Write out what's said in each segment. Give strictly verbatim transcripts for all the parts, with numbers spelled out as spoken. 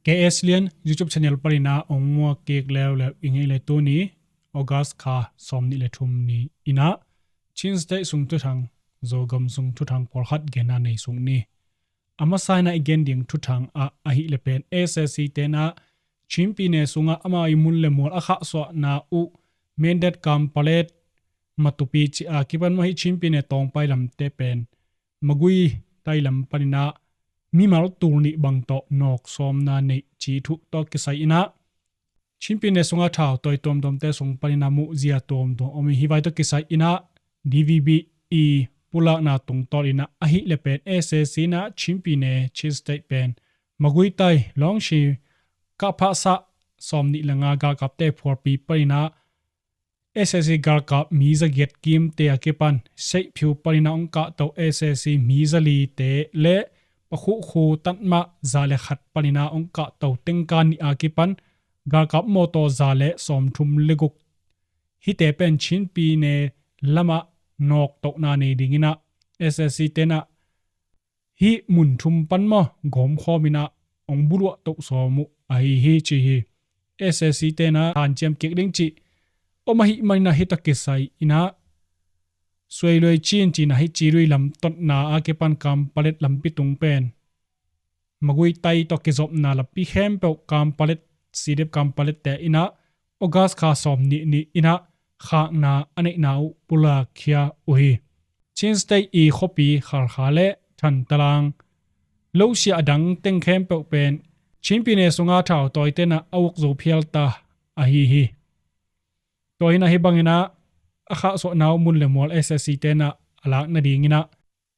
K S Lian YouTube channel panin ah ong muak kik leuleu ing ei le. Tuni August kha sawm nih le thum ni-in ah Chin State sung thuthang, Zogam sung thuthang pawlkhat genna nei sung ni. A masa in ah i gen ding thuthang ah ahih leh pen S A C te'n ah Chin pyine sungah amau i mun le mual a khahsuahna uh Mindat, Kanpetlet, Matupi cih a kipan mah hi Chin pyine tawngpai lamte pen Magway tai lam panin ah mimal tul nih bang tawh nawk sawmna neih cih thu tawh kisai in ah Chin pyine sungah thautawi tuamtuamte sung panin ah muhzia tuamtuam om hi. Hih vai tawh kisai in ah D V B i pulakna tungtawn in ah ahih leh pen S A C in ah Chin pyine, Chin State pen Magway tai, Longshi, Kaphasa sawm nih le nga galkapte phualpi panin ah S A C galkap mi za giat kimte a kipan Seihphiu panin ah ong kahto S A C mi za lite le Pakhuhkhu, Tatmadaw za le khat panin ah ong kahto tengka nih a kipan galkap mawtaw za le sawmthum le guk, hihte pen Chin pyine lamah nawktohna nei dingin ah S A C te'n ah hih mun thum pan maw gawmkhawm in ah ong buluah toh sawm uh ahi hi ci hi. S A C te'n ah hanciam kik ding cih om ahih manin ah hih tawh kisai in ah Suailuai Chin cih in ah hih Chirui lam totna a kipan Kanpetlet lampi tung pen Magway tai tawh kizopna lampi khempeuh Kanpetlet, C D F Kanpetlet te in ah August kha sawm nih ni-in ah khakna a neihna uh pulakkhia uh hi. Chin State i khuapi Khalkha le Thantlang, Longshi a dang teng khempeuh pen Chin pyine sunga thautawite'n ah a uk zo phial ta ahi hi. Tua hi in ah hih bangin ah a khahsuahna uh mun le mual S A C te'n ah a lak nadingin ah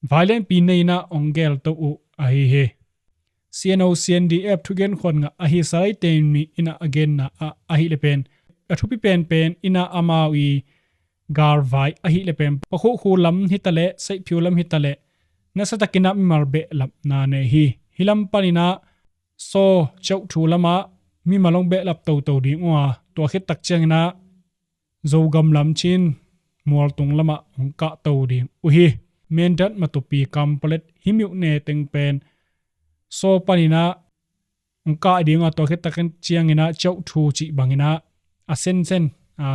vai lianpi nei in ah ong gelto uh ahi hi. C N O, C N D F thugen khuan ngah ahi Salai Tein Min in ah a genna ah ahih leh pen a thupi penpen in ah amau i galvai ahih leh pen Pakhuhkhu lam hi ta leh, Seihphiu lam hi ta leh nasa takin ah mimal behlapna nei hi. Hih lam panin ah Saw, Kyauktaw lamah mimal ong behlap toto ding uh a, tua khit tak ciangin ah Zogam lam Chin mualtung lamah ong kahto ding uh hi. Mindat, Matupi, Kanpetlet hih myone teng pen Saw panin ah ong kah ding uh a, tua khit tak ciangin ah Kyauktaw cih bangin ah a sensen, a,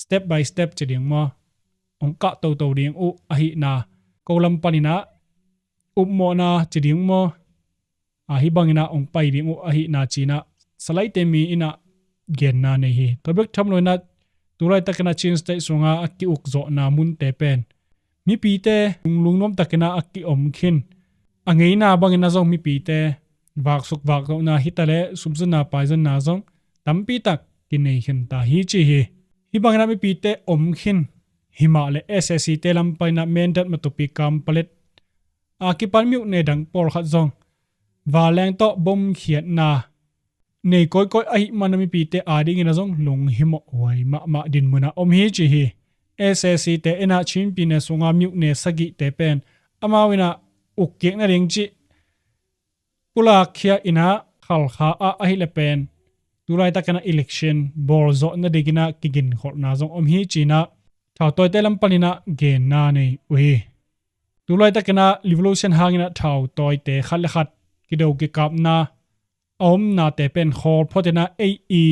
step by step ci ding maw, ong kahto to ding uh ahihna, ko lam panin ah upmawhna ci ding maw, a, hih bangin ah ong pai ding uh ahihna ci-in ah Salai Tein Min in ah genna nei hi. Tua bek tham lo in ah tu laitakin ah Chin State sunga a ki-ukzawhna munte pen mipite lunglung nuam takin ah a ki-om khin. A ngeina bangin ah zong mipite vaksuk vakzohna hi ta leh sumzonna paizonna zong tampi tak kinei khin ta hi ci hi. Hih bangin ah mipite om khin. Himah leh S A C te lam panin ah Mindat, Matupi, Kanpetlet a kipan myone dang pawlkhat zong vanleng tawh bomkhiatna nei kawikawi ahih manin ah mipite adingin ah zong lunghimawh huai mahmah dinmun ah om hi ci hi. S A C te in ah Chin pyine sunga myone sagihte pen amau in ah uk kik nading cih pulakkhia in ah Khalkha ah ahih leh pen tu laitakin ah election bawlzawh nadingin ah kiginkholhna zong om hi ci-in ah thautawite lam panin ah genna nei uh hi. Tu laitakin ah revolution hangin ah thautawite khat le khat kido kikapna a omnate pen khawl phot in ah ei i,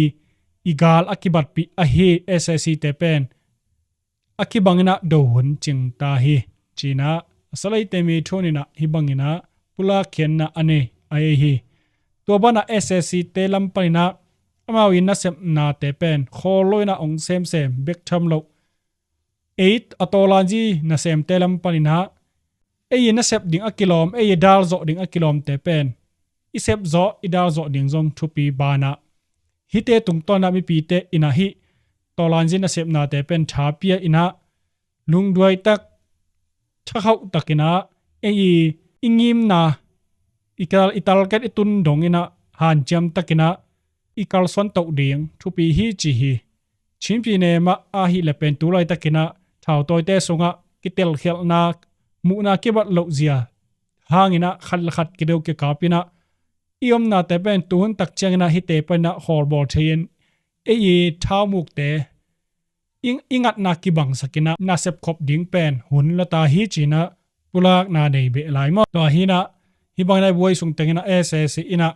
i gal a kibatpih ahi S A C te pen a kibangin ah do hun cing ta hi ci-in ah Salai Tein Min thu in ah hih bangin ah pulakkhiatna a nei ahi hi. Tua banah S A C te lam panin ah amau i nasepnate pen khawl lo in ah ong semsem bek tham lo. Ei a tawlanzi nasemte lam panin ah ei i nasep ding a kilawm, ei i dalzawh ding a kilawmte pen i sepzawh, i dalzawh ding zong thupi banah hihte tungtawn ah mipite in ah hih tawlanzi nasepnate pen tha pia in ah lungduai tak, thakhauh takin ah ei i, i ngimna, i kal, i target i tun dongin ah hanciam takin ah i kalsuan toh ding thupi hi ci hi. Chin pyine mah ahih leh pen tu laitakin ah thautawite sungah kitelkhialhna, muhna kibat lohzia hangin ah khat le khat kido kikap in ah i omnate pen tuhun tak ciangin ah hihte panin ah khawlbawl thei-in ei i thaumukte, i, i ngatna kibangsak in ah nasep khop ding pen hun la ta hi ci-in ah pulakna nei beh lai maw. Tua hi in ah hih bangin ah buai sung tengin ah S A C in ah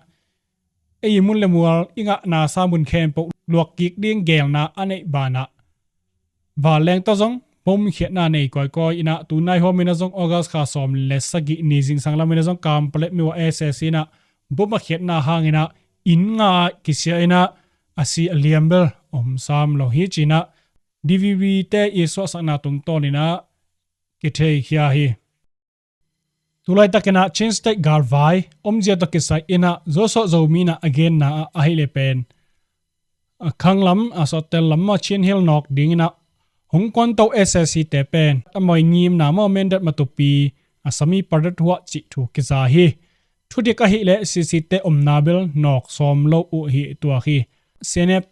ei mun le mual i ngahna sa mun khempeuh luak kik ding geelna a neih banah vanleng tawh zong bom khiatna nei kawikawi inah, tunai hawm inah zong August kha sawm le sagih ni zingsang lam inah zong Kanpalet mi uah S A C inah bom a khiatna hang inah inn nga kisia inah a si a liam bel om sam lo hi ci inah D V B te i suahsakna tungtawn inah kitheikhia hi. Tulaitak inah Chin State galvai omzia tawh kisai inah Zawsuah Zomi inah a genna ah ahih leh pen a khang lam, a sawttel lam maw, Chin Hill nawk ding inah hong kuanto S A C te pen a moi ngimna maw, Mindat Matupi a sami Paletwa cih thu kiza hi. Thudik ahih leh C C te omna bel nawk sawm lo uh hi tuak hi. C N F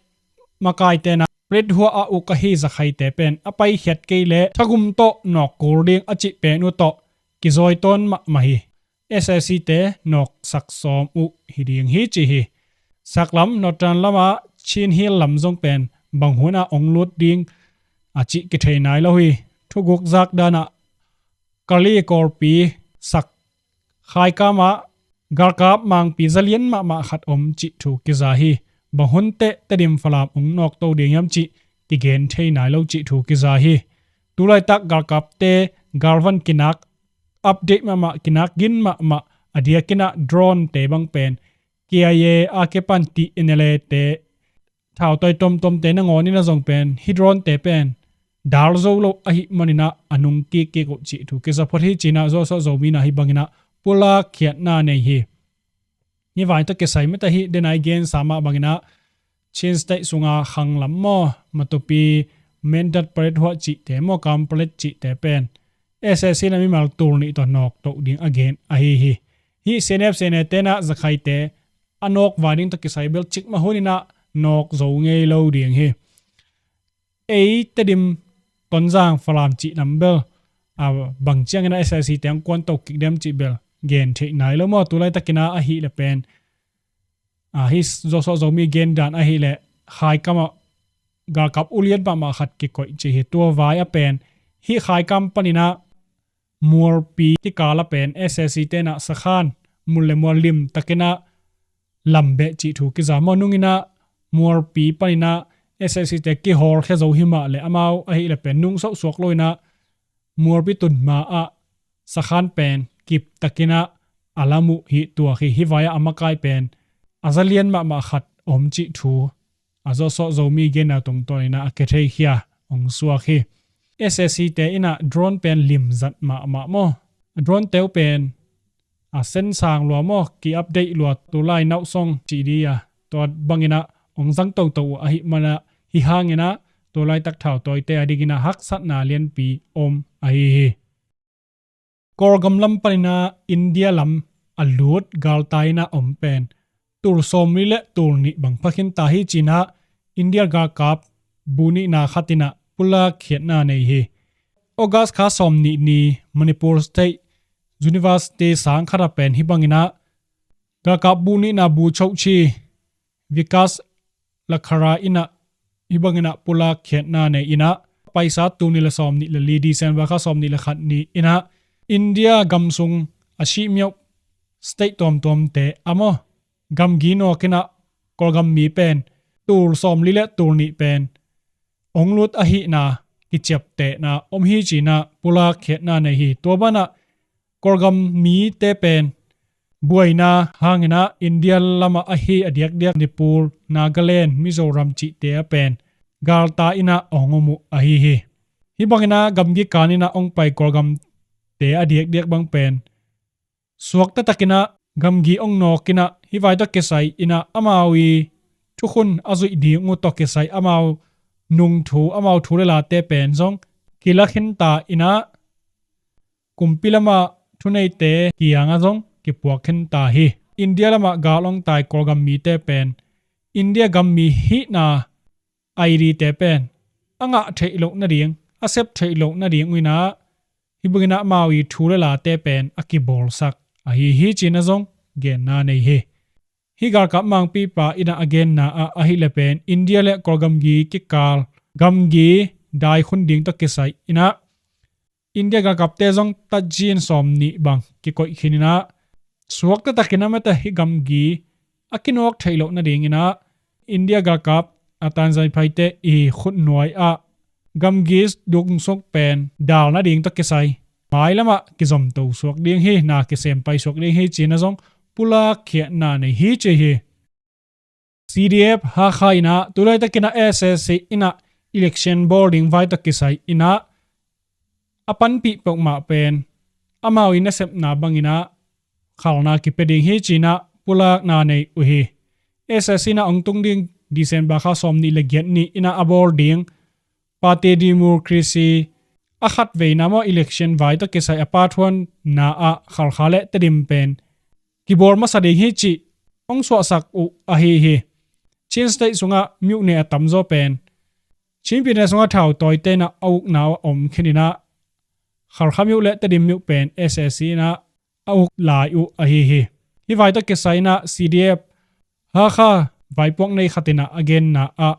makaite inah Paletwa a uk ahi Zakhaite pen a paikhiat kei leh thagum tawh nawk kul ding a cih pen uh tawh kizawi tawn mahmah hi. S A C te nawksak sawm uh hi ding hi ci hi. Saklam Northern lamah Chin Hill lam zong pen bang hunah ong lut ding a cih kithei nai lo hi. Thuguk zakdanah Kali kawlpi sak khaikam ah galkap mangpi zalian mahmah khat om cih thu kiza hi. Bang hun teh Tedim Falam ong nawkto ding hiam cih kigen thei nai lo cih thu kiza hi. Tulaitak galkapte galvan kinak update mahmah, kinak gin mahmah, a diak inah drone te bang pen K I A a kipan T N L A te thautawi tomtomte nangawn inah zong pen hih drone te pen dal zo lo ahih man inah a nung kikkik uh cih thu kiza phot hi ci inah Zawsuah Zomi inah hih bang inah pulak khiatna nei hi. Hih vai tawh kisai mete hih denai gensa mah bang inah Chin State sunga khang lam maw, Matupi, Mindat Paletwa cihte maw, Kanpalet cihte pen S A C inah mimal tul nih tawh nawkto ding a gen ahi hi. Hih C N F C N A te inah Zakhaite a nawk vai ding tawh kisai bel cikmah hun inah nawk zo ngei lo ding hi. Ei Tedim, Tonzang, Falam cih lam bel a bang ciang inah S A C te ong kuanto kik diam cih bel gen theih nai lo maw. Tulaitak inah ahih leh pen a, hih Zawsuah Zomi gendan ahih leh khaikam ah galkap ulian mahmah khat kikoih ci hi. Tua vai a pen hih khaikam pan inah Mualpi kikal a pen S A C te inah sakhan mun le mual limtak inah lam beh cih thu kiza maw. Nung inah Mualpi pan inah S A C te kihawlkhia zo hi mah leh amau ahih leh pen nung sohsuak lo inah Mualpi tun ma ah sakhan pen kiptak inah a lam uh hi tuak hi. Hih vai ah a makai pen a zalian mahmah khat om cih thu a Zawsuah Zomi genna tungtawn inah a kitheikhia ong suak hi. S A C te inah drone pen limzat mahmah maw. A drone te uh pen a sensang lua maw, ki update lua, tulai nauhsong cih ding a, tua bang inah ong zang toto uh ahih man ah hih hang inah tulaitak thautawite a ding inah haksatna lianpi om ahi hi. Kawlgam lam pan inah India lam a lut galtai inah om pen tul sawmli le tul nih bang pha khinta hi ci inah India galkap bu nihna khat inah pulak khiatna nei hi. August kha sawmnih ni Manipur State University sang khat ah pen hih bang inah galkap bu nihna bu chohchi Vikas Lakhara inah hih bang inah pulak khiatna nei inah paisa tul nih le sawmnih le li December kha sawmnih le khat ni inah India gam sung a sihmiauh state tuamtuamte a maw, gamgi nawk inah Kawlgam mi pen tul sawmli le tul nih pen ong lut ahihna kiciaptehna om hi ci inah pulak khiatna nei hi. Tua banah Kawlgam mite pen buaina hang inah India lamah ahi a diakdiak Manipur, Nagaland, Mizoram cihte ah pen galtai inah ong om uh ahi hi. Hih bang inah gamgi kan inah ong pai Kawlgamte a diakdiak bang pen suakta tak inah gamgi ong nawk inah hih vai tawh kisai inah amau i thukhun a zuih ding uh tawh kisai amau nung thu, amau thu le late pen zong kila khinta inah kumpi lamah thuneite kiangah zong kipuak khinta hi. India lamah gal ong tai Kawlgam mite pen India gam mi hihna I D te pen a ngah theih loh nading, a sep theih loh nading uh inah hih bang inah amau i thu le late pen a kibawlsak ahi hi ci inah zong genna nei hi. Hih galkap mangpipa inah a genna ah ahih leh pen India le Kawlgamgi kikal gamgi daikhun ding tawh kisai inah India galkapte zong tajin sawmnih bang kikoih khin inah suakta tak inah mete hih gamgi a kinawk theih loh nadingin ah India galkap a tanzai phaite i khutnuai ah gamgi dungsuk pen dal nading tawh kisai mailamah kizomto suak ding hi, na kisem pai suak ding hi ci-in ah zong pulak khiatna nei hi ci hi. C D F Hakha in ah tulaitakin ah S A C in ah election bawl ding vai tawh kisai in ah a panpih peuhmah pen amau i nasepna bangin ah khalna kipia ding hi ci-in ah pulakna nei uh hi. S A C in ah hong tung ding December kha sawmnih le giat ni in ah a bawl ding party democracy a khatveina maw election vai tawh kisai a pathuanna ah Khalkha le Tedim pen kibawl masa ding hi cih hong suahsak uh ahi hi. Chin State sungah myone a tamzaw pen Chin pyine sungah thautawite in ah a ukna uh a om khin in ah Khalkha myo le Tedim myo pen S A C in ah a uk lai uh ahi hi. Hih vai tawh kisai in ah C D F Hakha vaipuak nei khat in ah a genna ah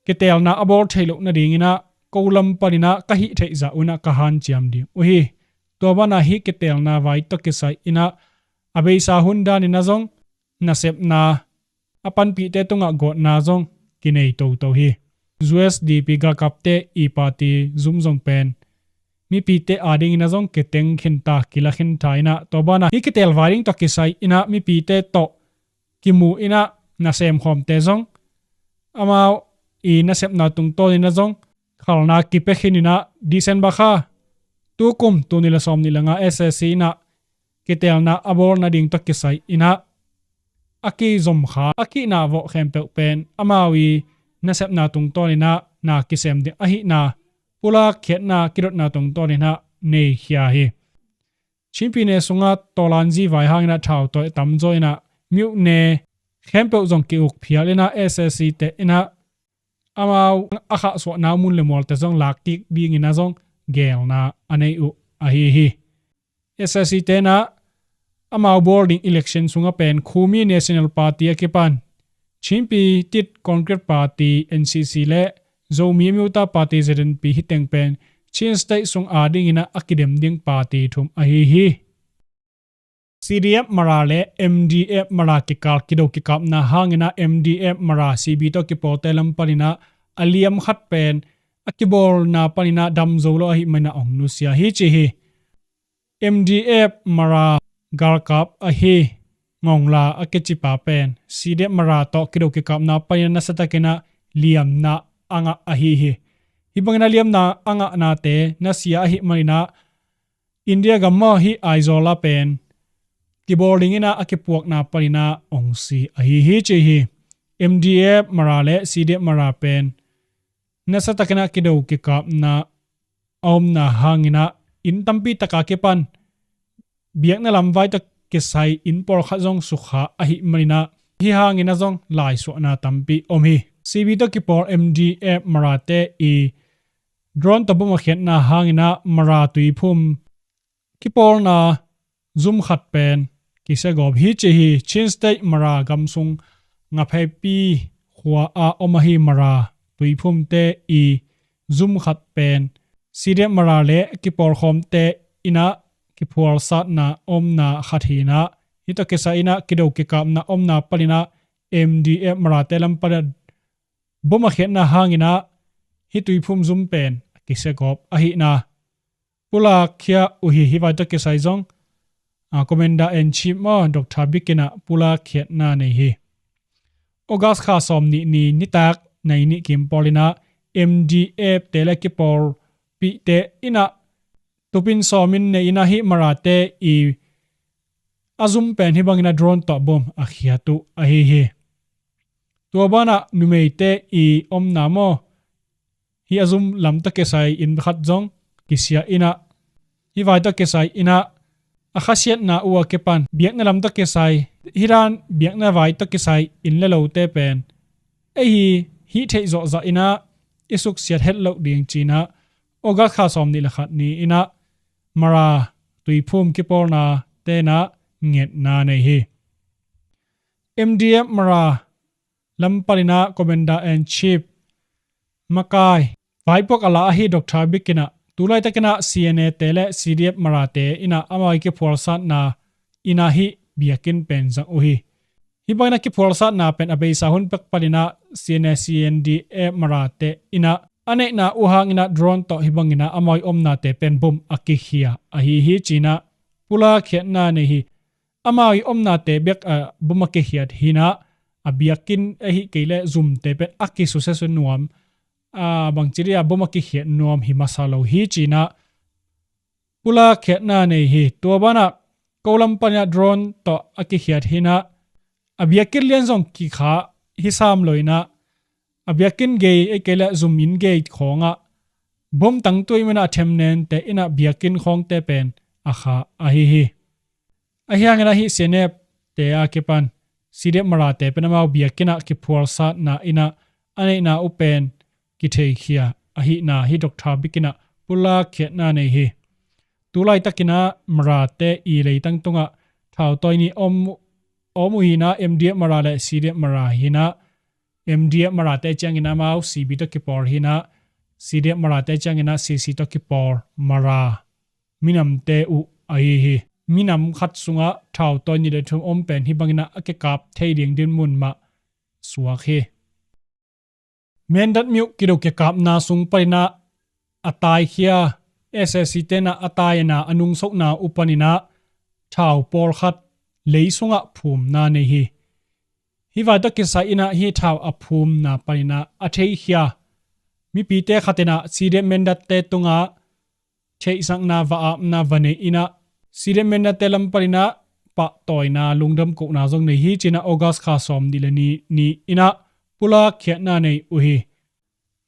kiteelna a bawl theih loh nadingin ah ko lam panin ah ka hih theih zah un ah ka hanciam ding uh hi. Tua banah hih kiteelna vai tawh kisai in ah a beisa hun danin ah zong nasepna a panpihte tungah gawtna zong kinei toto hi. U S D P galkapte i party zum zong pen mipite adingin ah zong kiteng khinta, kila khinta in ah tua banah hih kiteel vai ding tawh kisai in ah mipite tawh kimu in ah nasem khawmte zong amau i nasepna tungtawnin ah zong khalna kipia khin in ah December kha tukum tul nih le sawmnih le nga S A C in ah kiteelna a bawl nading tawh kisai in ah a kizom kha a kihna vawh khempeuh pen amau i nasepna tungtawnin ah na kisem ding ahihna pulak khiatna kidotna tungtawnin ah nei khia hi. Chin pyine sungah tawlanzi vai hangin ah thautawi a tamzaw in ah myone khempeuh zong ki-uk phial in ah S A C te in ah amau a khahsuahna mun le mualte zong lakkik dingin ah zong geelna a nei uh ahi hi. S A C te in ah amau bawl ding election sungah pen Khumi National Party a kipan Chinpi State Congress Party, N C C, le Zomi Amyotha Party, Z M P, hih teng pen Chin State sung adingin ah a kidem ding party thum ahi hi. C D F Mara le M D F Mara kikal kido kikapna hangin ah M D F Mara C B tawh kipawlte lam panin ah a liam khat pen a kibawlna panin ah dam zo lo ahih manin ah hong nusia hi ci hi. M D F Mara galkap ahi Ngongla a kicipa pen C D F Mara tawh kido kikapna panin ah nasatakin ah liamna a ngah ahi hi. Hih bangin ah liamna a ngahnate nasia ahih manin ah India gam maw hih Aizawl ah pen kibawl dingin ah a kipuakna panin ah hong si ahi hi ci hi. M D F Mara le C D F Mara pen nasatakin ah kido kikapna a omna hangin ah inn tampi taka kipan biakna lam vai tawh kisai inn pawlkhat zong sukha ahih manin ah hih hangin ah zong laisuahna tampi om hi. C B tawh kipawl M D F Marate i drone tawh bom a khiatna hangin ah Mara tuiphum kipawlna zum khat pen kisia gawp hi ci hi. Chin State Mara gam sung Ngapheipi khua ah om ahi Mara tuiphumte i zum khat pen C D F Mara le kipawlkhawmte in ah kiphualsatna omna khat hi in ah hih tawh kisai in ah kido kikapna omna panin ah M D F Marate lam panin ah bom a khiatna hangin ah hih tuiphum zum pen a kisia gawp ahihna pulak khia uh hi. Hih vai tawh kisai zong a, Commander in Chief maw Doctor Bikin ah pulak khiatna nei hi. August kha sawmnih ni nitak nai nih kim pawlin ah M D F te le kipawlpihte in ah tupin sawmin nei in ah hih Marate i a zum pen hih bangin ah drone tawh bom a khiat uh ahi hi. Tua banah numeite i omna maw hih a zum lam tawh kisai inn khat zong kisia in ah hih vai tawh kisai in ah a khasiatna uh a kipan biakna lam tawh kisai hih dan biakna vai tawh kisai inn le lote pen ei hi hih theih zawhzah in ah i suksiat het loh ding ci in ah August kha sawmnih le khat ni in ah Mara tuiphum kipawlnate in ah ngetna nei hi. M D F Mara lam panin ah Commander in Chief makai vaipuak a la ahi Doctor Bikin ah tulaitakin ah C N A te le C D F Marate in ah amau i kiphualsatna in ah hih biakinn pen zang uh hi. Hih bangin a kiphualsatna pen a beisa hun pek panin a C N A C N D F Mara te in a a neihna uh hangin a drone tawh hih bangin a amau i omnate pen bom a kikhia ahi hi ci-in a pulak khiatna nei hi. Amau i omnate bek a bom a kikhiat hi-in a a biakinn ahi kei leh zumte pen a kisusia nuam, a bangci dih a bom a kikhiat nuam hi masa lo hi ci-in a pulak khiatna nei hi. Tua banah ko lam panin a drone tawh a kikhiat hi-in a a biakinn lian zong kikha hi sam lo-in a a biakinn gei ahi kei leh zum inn gei khawngah bom tangtui man a a themnente in a biakinn khawngte pen a kha ahi hi. Ahi hangin a hih C N F te a kipan C D F Mara te pen amau biakinn ah kiphualsatna in a a neihna uh pen kitheikhia ahihna hih Doctor Bik in a pulak khiatna nei hi. Tu laitakin a Mara te i leitang tungah thautawi ni om, om uh hi-in a M D F Mara le C D F Mara hi-in a M D F Mara te ciangin amau C B tawh kipawl hi-in a C D F Mara te ciangin a C C tawh kipawl Mara minamte uh ahi hi. Minam khat sungah thautawi ni le thum om pen hih bangin a a kikap thei ding dinmun mah suak hi. Mindat Myo kido kikapna sung panin a a taikhia S A C te in a a taina a nungsohna uh panin a thau pawlkhat lei sungah phumna nei hi. Hih vai tawh kisai in a hih thau a phumna panin a a theikhia mipite khat in a C D F Mindat te tungah theihsakna va apna va nei in a C D F Mindat te lam panin a pahtawina lungdam kohna zong nei hi ci-in a August kha sawmnih le nih ni-in a pulak khiatna nei uh hi.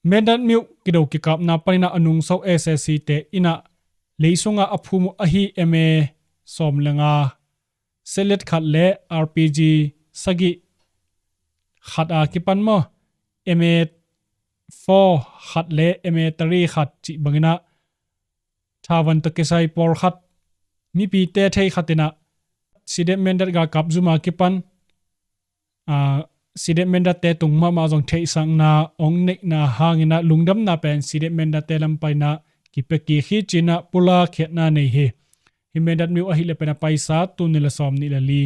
Mindat Myo kido kikapna panin a a nungso S A C te in a lei sungah a phum uh ahi M A sawm le nga, selet khat le R P G sagih khat a kipan maw, M A four khat le M A three khat cih bangin a thau van tawh kisai pawlkhat mipite thei khat in a C D F Mindat galkap zum a kipan, a, C D F Mindat te tung mahmah zong theihsakna ong neihna hangin a lungdamna pen C D F Mindat te lam panin a kipia kik hi ci-in a pulak khiatna nei hi. Hih Mindat Myo ahih leh pen a paisa tul nih le sawmnih le li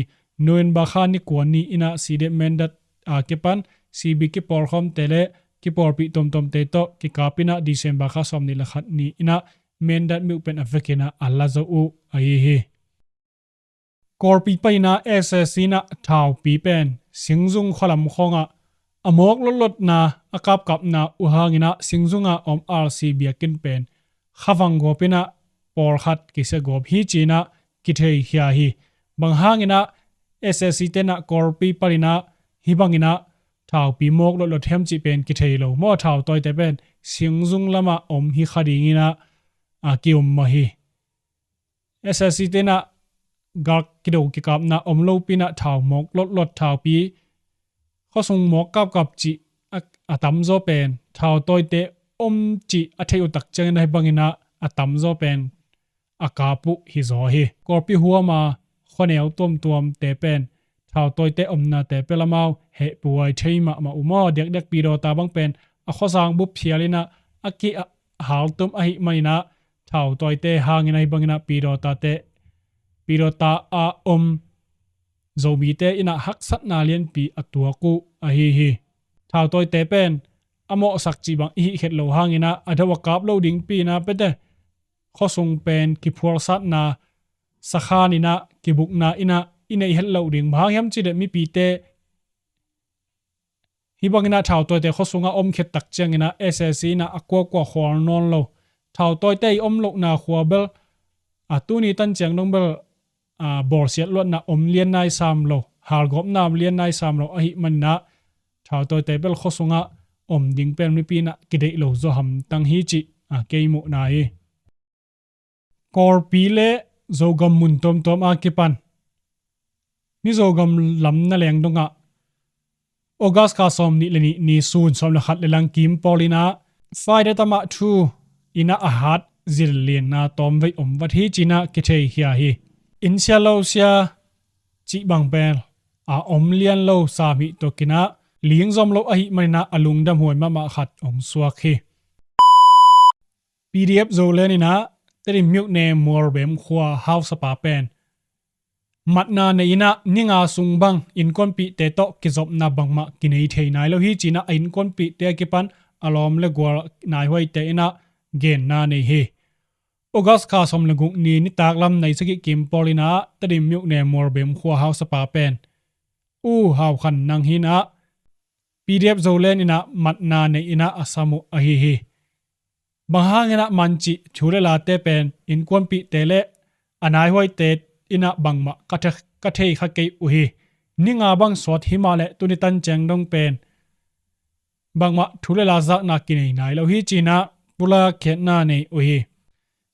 November kha ni kua ni-in a C D F Mindat a kipan C B kipawlkhawmte le kipawlpih tuamtuamte tawh kikap in a December kha sawmnih le khat ni-in a Mindat Myo pen a vekin a a la zo uh ahi hi. Kawlpi panin a S A C in a thaupi pen Singzung khualam khawngah a mawk lotlotna a kapkapna uh hangin a Singzung a om R C biakinn pen khavang gawp in a pawlkhat kisia gawp hi ci-in a kitheikhia hi. Bang hangin a S A C te in a Kawlpi panin a hih bangin a thaupi mawk lotlot hiam cih pen kithei lo maw, thautawite pen Singzung lamah om hi kha dingin a, a ki-um mah hi. S A C te in a galkap kido kikapna om lopi in a thau mawk lotlot thaupi khuasung mawk kapkap cih a, a tamzaw pen thautawite om cih a theih uh tak ciangin a hih bangin a a tamzaw pen a kap uh hi zaw hi. Kawlpi huam a khuaneu tuamtuamte pen thautawite omnate pia lamau hehpuai thei mahmah uh maw. Diakdiak Pidawta bang pen a khuasang bup phial in a a ki a haltum ahih manin a thautawite hangin a hih bangin a Pidawta te, Pidawta a om Zomite in a haksatna lianpi a tuak uh ahi hi. Thautawite pen a mawhsak cih bang i hih khet lo hangin a a do a kap lo dingpi in a pete khuasung pen kiphualsatna sakhan in a kibukna in a i neih het loh ding. Bang hang hiam cih leh mipite hih bangin a thautawite khuasungah om khit tak ciangin a S A C in a a kuakua khual nawn lo. Thautawite i om lohna khua bel a tuni tan ciang dong bel a bawlsiat luatna om lian nai sam lo, halgawpna om lian nai sam lo ahih manin a thautawite bel khuasungah om ding pen mipi in a kideih lo zaw hamtang hi cih a kei muhna hi. Kawlpi le Zogam mun tuamtuam a kipan Mizogam lam na leng dongah August kha sawmnih le nih ni sun sawm le khat le lang kim pawl in a Faidatamah thu in a a hat zil lianna tawmvei om vat hi ci-in a kitheikhia hi. Inn sia lo sia cih bang pen a om lian lo sam hi tuakin a lingzom lo ahih manin a a lungdam huai mahmah khat ong suak hi. P D F Zoland in a Tedim Myo ne Mualbem khua hausapa pen Matna nei in ah ni nga sung bang innkuanpihte tawh kizopna bangmah kinei thei nai lo hi ci-in ah a innkuanpihte a kipan a lawm le gual naihuaite in ah genna nei hi. August kha sawm le guk ni nitak lam nai sagih kim pawl in ah Tedim myone Mualbem khua hausapa pen U Hau Khan Nang hi in ah P D F Zoland in ah matna nei in ah a sam uh ahi hi. Bang hangin ah man cih thu le late pen innkuanpihte le a naihuaite in ah bangmah ka the-, ka thei kha kei uh hi. Ni nga bang suat hi mah leh tuni tan ciang dong pen bangmah thu le la zakna kinei nai lo hi ci-in ah pulak khiatna nei uh hi.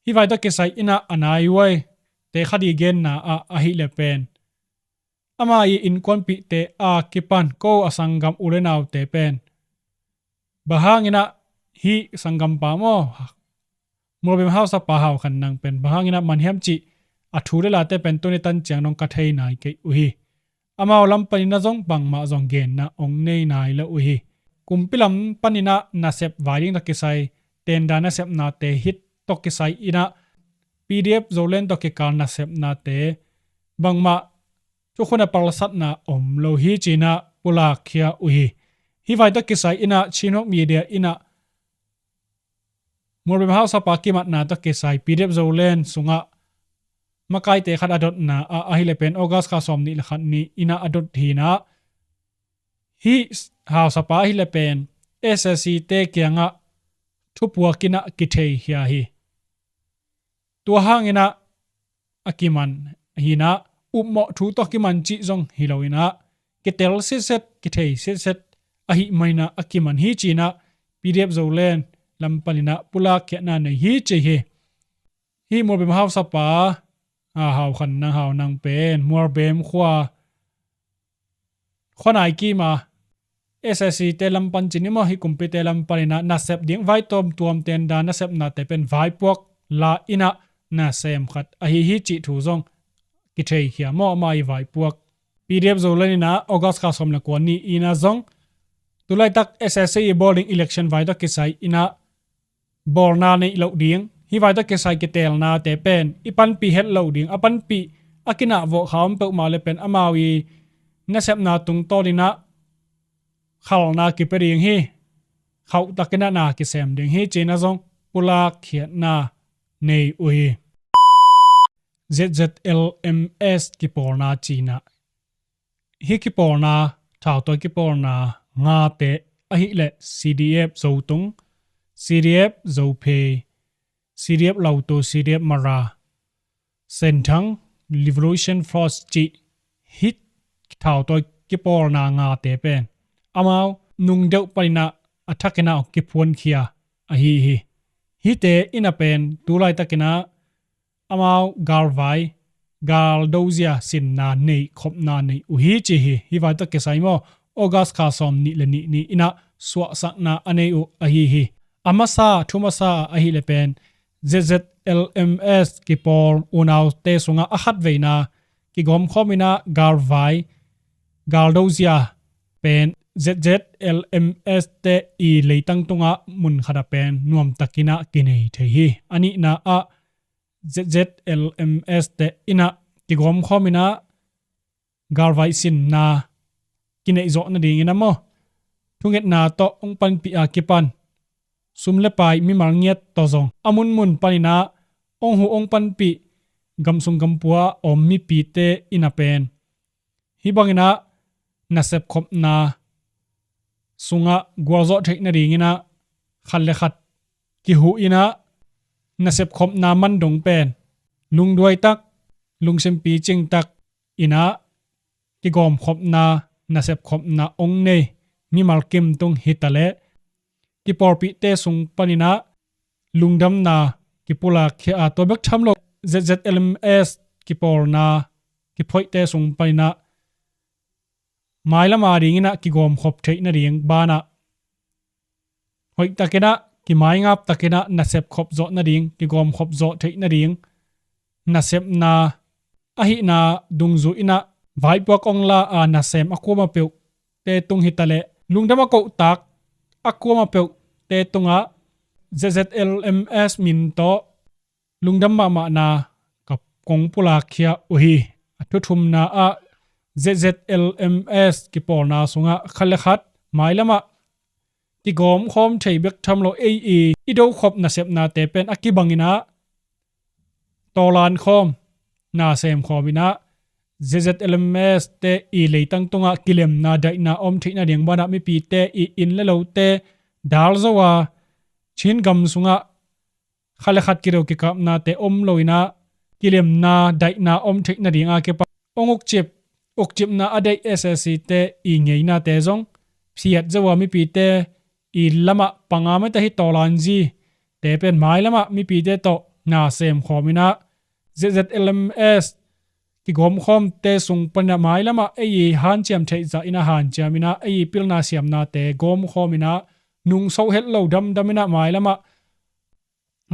Hih vai tawh kisai in ah a naihuaite khat i genna ah ahih leh pen ama i innkuanpihte a kipan ko a sanggam u le naute pen bang hangin ah hih sanggampa maw, Mualbem hausapa Hau Khan Nang pen bang hangin ah man hiam cih a thu le late pen tuni tan ciang dong ka thei nai kei uh hi. Amau lam panin ah zong bangmah zong genna hong nei nai lo uh hi. Kumpi lam panin ah nasep vai ding tawh kisai, tender nasepnate, hih tawh kisai in ah P D F Zoland tawh kikal nasepnate bangmah thukhun a palsatna om lo hi ci-in ah pulak khia uh hi. Hih vai tawh kisai in ah Chin Hawk Media in ah Mualbem hausapa kimatna tawh kisai P D F Zoland sungah makaite khat a dotna ah ahih leh pen August kha sawm nih le khat ni in ah a dot hi in ah hih hausapa ahih leh pen S A C te kiangah thupuak in ah kithei khia hi. Tua hangin ah a kiman hi in ah upmawh thu tawh kiman cih zong hi lo in ah kitel sitset, kithei sitset ahih manin ah a kiman hi ci-in ah P D F Zoland lam panin ah pulak khiatna nei hi ci hi. Hih Mualbem hausapa a Hau Khan Nang, Hau Nang pen Mualbem khua khuanai kima S A C te lam pan ci ni maw, hih kumpite lam panin ah nasep ding vai tuamtuam, tender nasepnate pen vaipuak la in ah nasem khat ahi hi cih thu zong kithei khia maw, ama i vaipuak. P D F Zoland in ah August kha sawm le kua ni in ah zong tulaitak S A C i bawl ding election vai tawh kisai in ah bawlna neih loh ding, hih vai tawh kisai kitelnate pen i panpih het loh ding, a panpih a kinah vawh kha om peuhmah le pen amau i nasepna tungtawn in ah khalna kipia ding hi, khauhtak in ah na kisem ding hi ci-in ah zong pulak khiatna nei uh hi. Z Z L M S kipawlna ci-in ah hih kipawlna, thautawi kipawlna ngate ahih leh C D F Zotung, C D F Zophei, C D F Lautu, C D F Mara, Senthang, Liberation Force cih hih thautawi kipawlna ngate pen amau nungdeuh panin ah a thak in ah kiphuankhia ahi hi. Hihte in ah pen tulaitak in ah amau galvai, galdozia sinna nei, khopna nei uh hi ci hi. Hih vai tawh kisai maw, August kha sawm nih le nih ni in ah suahsakna a nei uh ahi hi. A masa, thu masa ahih leh pen Z Z L M S kipawl unaute sungah a khatveina kigawmkhawm in ah galvai, galdozia pen Z Z L M S te i leitang tungah mun khat ah pen nuamtak in ah kinei thei hi. A nihna ah Z Z L M S te in ah kigawmkhawm in ah galvai sinna kineih zawh nading in ah maw, thungetna tawh hong panpih a kipan sum le pai, mimal ngiat tawh zong a munmun panin ah hong huh hong panpih gamsung gampua a om mipite in ah pen hih bangin ah nasep khopna sungah gualzawh theih nading in ah khat le khat kihuh in ah nasep khopna man dong pen lungduai tak, lungsim picing tak in ah kigawmkhopna, nasep khopna hong nei mimal kim tung hi ta leh kipawlpihte sung panin ah lungdamna kipulak khia a, tua bek tham lo Z Z L M S kipawlna kiphoihte sung panin ah mailam a ding in ah kigawmkhop theih nading banah hoih takin ah, kimaingap takin ah nasep khop zawh nading, kigawmkhop zawh theih nading nasepna ahihna dungzui in ah vaipuak hong la a nasem a kuama peuhte tung hi ta leh lungdam a kohtak a kuama peuhte tungah Z Z L M S min tawh lungdam mahmahna ka kong pulak khia uh hi. A thuthumna ah Z Z L M S kipawlna sungah khat le khat mailamah kigawmkhawm thei bek tham lo ei i, i dokhop nasepnate pen a kibang inah tawlankhawm, nasemkhawm inah Z Z L M S te i leitang tungah kilemna daihna om theih nading banah mipite i inn le lote dal zo a Chin gam sungah khat le khat kido kikapnate om lo inah kilemna daihna om theih nading a kipan ong ukcip, ukcipna a deih S A C te i ngeinate zong phiat zo a mipite i lamah panga mete hi tawlanzi te pen mailamah mipite tawh nasemkhawm inah Z Z L M S kigawmkhawmte sung panah mailamah ei i hanciam theih zah inah hanciam inah ei i pilna siamnate gawmkhawm inah nungso het lo damdam inah mailamah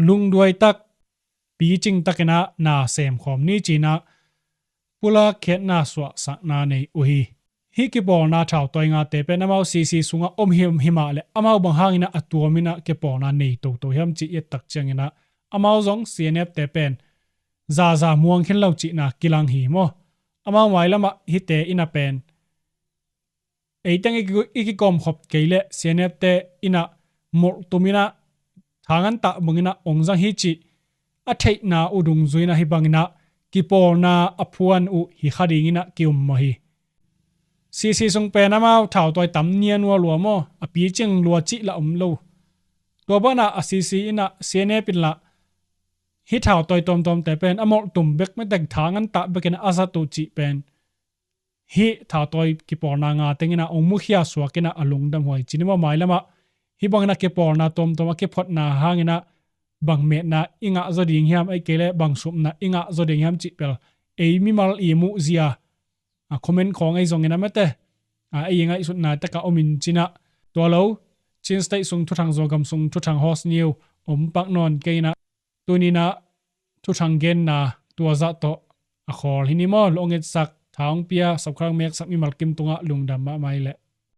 lungduai tak picing takinah nasemkhawm ni cinah pulak khiatna suahsakna nei uh hi. Hih kipawlna thautawi ngate pen amau C C sungah om him himah le amau bang hanginah a tuam inah kipawlna nei toto hiam cih i et tak cianginah amau zong C N F te pen zaza muang khin lo cihna kilang hi maw? Amau mailamah hihte inah pen eiteng i ki, i kikawmkhop kei leh C N F te inah molhtum inah thangantah banginah ong zang hi cih a theihna uh dungzui inah hih banginah kipawlna a phuan uh hi kha dinginah ki-um mawh hi. C C sung pen amau thautawi tam nian ua lua maw? A picing lua cih lah om lo. Tua banah a C C inah C N F in lah hih thautawi tuamtuamte pen a molhtum bek metek thangantah bekin a zat uh cih pen hih thautawi kipawlna nga tenginah ong mukhia suakinah a lungdam huai cin i maw mailamah hih banginah kipawlna tuamtuam a kiphotna hanginah bang metna i ngah zaw ding hiam, ei kei le bang supna i ngah zaw ding hiam cih pel ei mimal i muhzia a comment khawng ei zongin a mete a ei i ngaihsutna tekah om in cinah tua lo Chin State sung thuthang Zogam sung thuthang host niu om pak nawn kei inah tuninah thuthang genna tua zah tawh a khawl hi ni maw? Lo ngetsak, tha hong pia, subscribe meksak mimal kim tungah lungdam mahmah i leh.